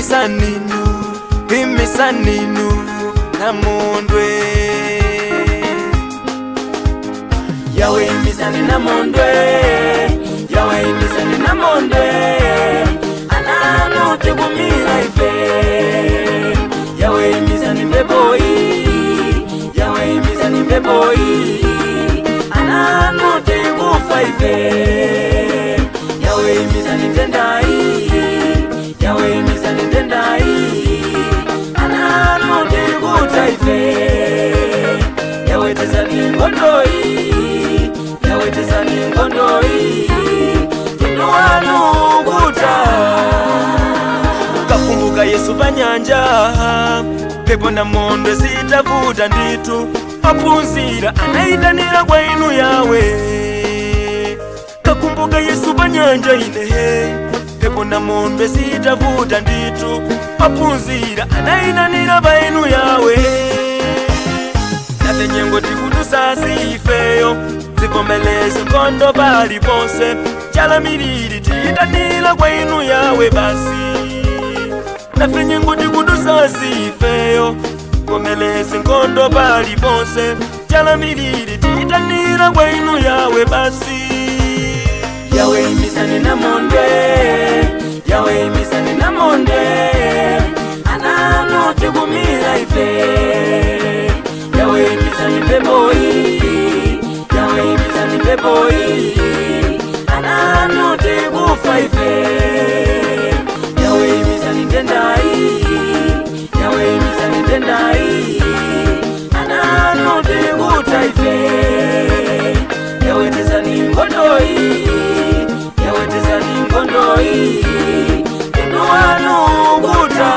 Imisaninu, imisaninu namondwe. Yawe imisani namondwe, yawe imisani namondwe, anano tigumira ife. Yawe imisani mbeboi, yawe imisani mbeboi, anano tigufa ife. Yawe imisani tendai, yawe imisani tendai, anano tiguta ife. Yawe tezani ngondoi, yawe tezani ngondoi, tinduwanuguta. Kakumbuka Yesu panyanja, pepo na mondwe zitavuta nditu, ophunzira anayitanira kwa inu yawe. Kakumbuka Yesu panyanja inehe, pepo na mondwe zitavuta nditu, ophunzira anayitanira pa inu yawe. Nafe nyengo tikutusasi ifeyo, zivomeleze kondo pali ponse, chalamiriri tiyitanira kwa inu yawe basi. Nafe nyengo tikutusasi ifeyo, vomeleze nkondo pali ponse, chalamiriri tiyitanira kwa inu yawe basi. Yawe imisani namondwe, yawe imisani namondwe, anano tigumira ife. Yawe imisani mbeboi, yawe imisani mbeboi, anano tigufa ife. Yawe imisani tendai, yawe imisani tendai, anano tiguta ife. Yawe tezani ngondoi, yawe tezani ngondoi, tinduwanuguta.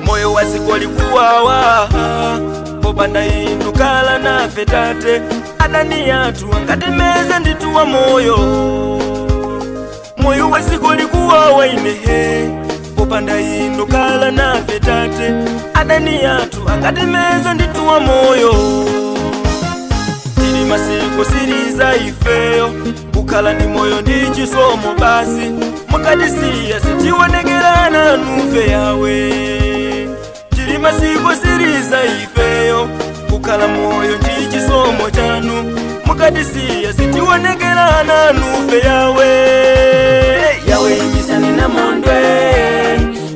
Moyo wasikoli kuwawa popanda inu kala nafe tate, adani yathu angatemeze ndituwa moyo. Moyo wasikoli kuwawa inehe, popanda inu kala nafe tate, adani yathu angatemeze ndituwa moyo. Tili masiku siriza ifeyo, kukhala ndi moyo ndi chisomo basi, mukatisiya sitionekerana nufe yawe. Tili masiku siriza ifeyo, kukhala moyo ndi chisomo chanu, mukatisiya sitionekerana nufe yawe. Yawe imisani namondwe,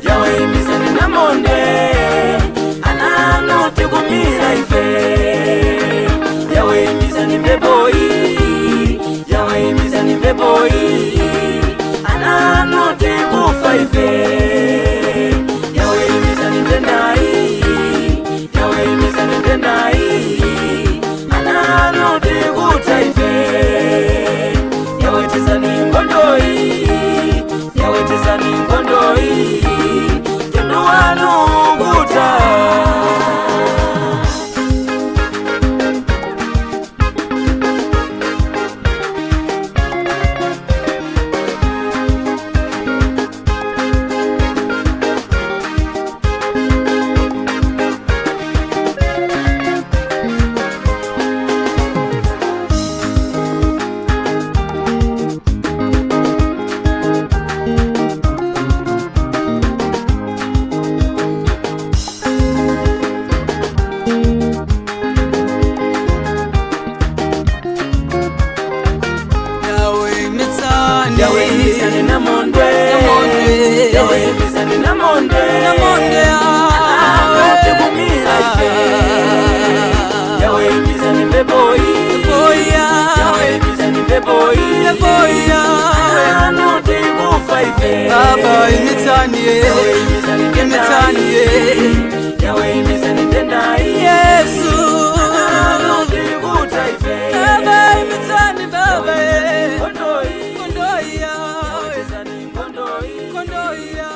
yawe imisani namondwe, anano tigumira ife. Yawe imisani mbeboi, yawe imisani mbeboi, anano tigufa ife. Yawe imisani tendai, yawe imisani tendai, anano tiguta ife. Yawe tezani ngondoi, yawe tezani ngondoi, tinduwanuguta. Yawe imitsani, Yawe imisani namondwe, Namondwe. yawe imisani namondwe, Namondwe, anano tigumira ife. Yawe imisani mbeboi, Boya, yawe imisani mbeboi, boya, anano tigufa ife. Baba imitsani, Yawe imisani imitsani, tendai, yawe imisani tendai, Yesu, anano tiguta ife. Baba imitsani, Baba, Ngondoi, kondoya, tezani ngondoi, kondoya.